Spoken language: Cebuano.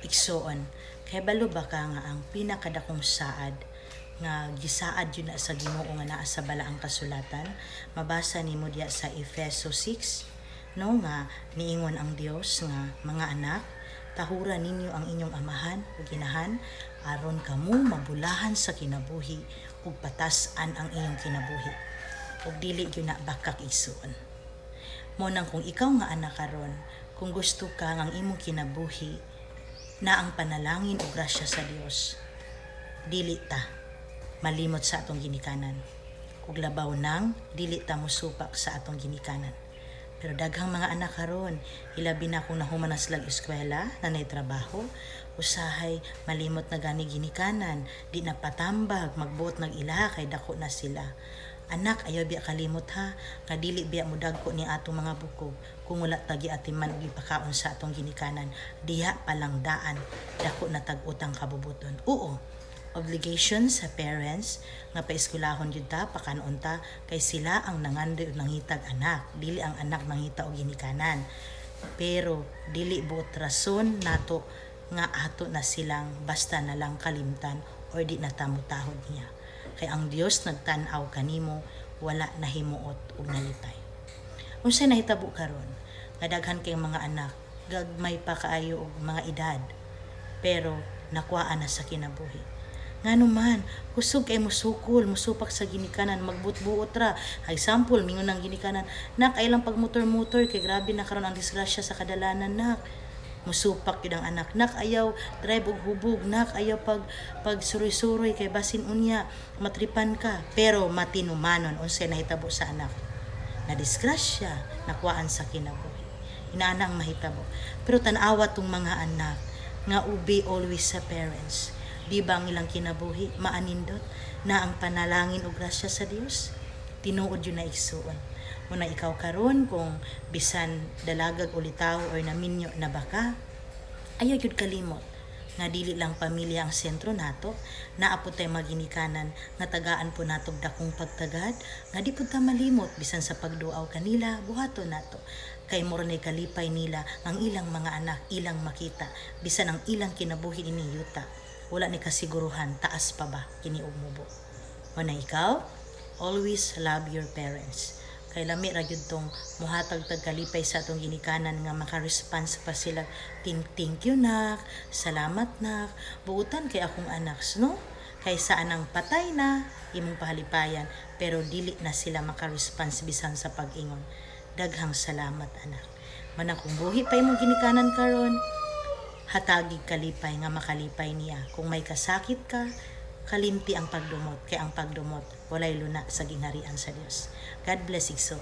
Igsoon, kahibalo ba ka nga ang pinakadakong saad nga gisaad yun na sa Ginoo nga naa sa Balaang Kasulatan? Mabasa nimo diya sa Efeso 6, no, nga niingon ang Dios nga, "Mga anak, tahura ninyo ang inyong amahan ug inahan aron kamo mabulahan sa kinabuhi ug patas-an ang inyong kinabuhi." Ug dili gyud na bakak, igsoon. Mo nang kung ikaw nga anak karon, kung gusto ka nga ang imong kinabuhi na ang panalangin ug grasya sa Dios, dili ta malimot sa atong ginikanan. Ug labaw nang dili ta mosupak sa atong ginikanan. Pero daghang mga anak karon, hilabi na kung nahuman na sila eskwela, na nay trabaho, usahay malimot na gani ginikanan, di na patambag, magbuot nag ilaha kay dako na sila. Anak, ayaw biya kalimot ha, nga dili biya mo dagko ni atong mga bukog kung wala tagi atiman og ipakaon sa atong ginikanan. Diha pa lang daan, dako na tag-utang kabubuton. Oo, obligation sa parents nga paeskwelahon gyud ta, pakanon ta, kay sila ang nangandoy og nangitag anak, dili ang anak nangita og ginikanan. Pero dili buot rason nato nga ato na silang basta na lang kalimtan or di na ta mutahod niya. Kay ang Dios nagtan-aw kanimo, wala nahimuot ug nalipay. Unsay nahitabo karon? Nga daghan kay mga anak, gagmay pa kaayo og mga edad, pero nakuhaan na sa kinabuhi. Ngano man, kusog kay musukol, musupak sa ginikanan, magbutbuot ra. Example, mingon ng ginikanan, "Nak, ay lang pag motor-motor kay grabe na karon ang disgrasya sa kadalanan, nak." Musupak gyud ang anak. "Nak, ayaw drive og hubog, nak, ayaw pag suroy-suroy kay basin unya matripan ka." Pero matinumanon, unsay nahitabo sa anak? Na disgrasya, nakuhaan sa kinabuhi. Inaana ang mahitabo. Pero tan-awa tong mga anak nga obey always sa parents. Di ba ang ilang kinabuhi maanindot na ang panalangin o grasya sa Dios? Tinuod yun na, igsuon. Muna ikaw karon, kung bisan dalagag o litaw or naminyo na baka, ayaw gyud kalimot nga dili lang pamilya ang sentro nato, naa po tay maginikanan nga tagaan po natog dakong pagtagad nga di pud ta malimot. Bisan sa pagduaw kanila, buhaton nato kay mura nay kalipay nila ang ilang mga anak ilang makita, bisan ang ilang kinabuhi ini yuta, wala ni kasiguruhan taas pa ba kini og mubo. Muna ikaw, always love your parents kay lami ra gyud tong muhatag tag kalipay sa atong ginikanan nga maka-response pa sila, "Thank you, nak, salamat, nak, buutan kay akong anak," no? Kaysa anang patay na imong pahalipayan pero dili na sila maka-response bisan sa pag-ingon, "Daghang salamat, anak." Manang kung buhi pa imong ginikanan karon, hatagig kalipay nga makalipay niya. Kung may kasakit ka, kalimti ang pagdumot kay ang pagdumot walay luna sa gingharian sa Dios. God bless, igsoon.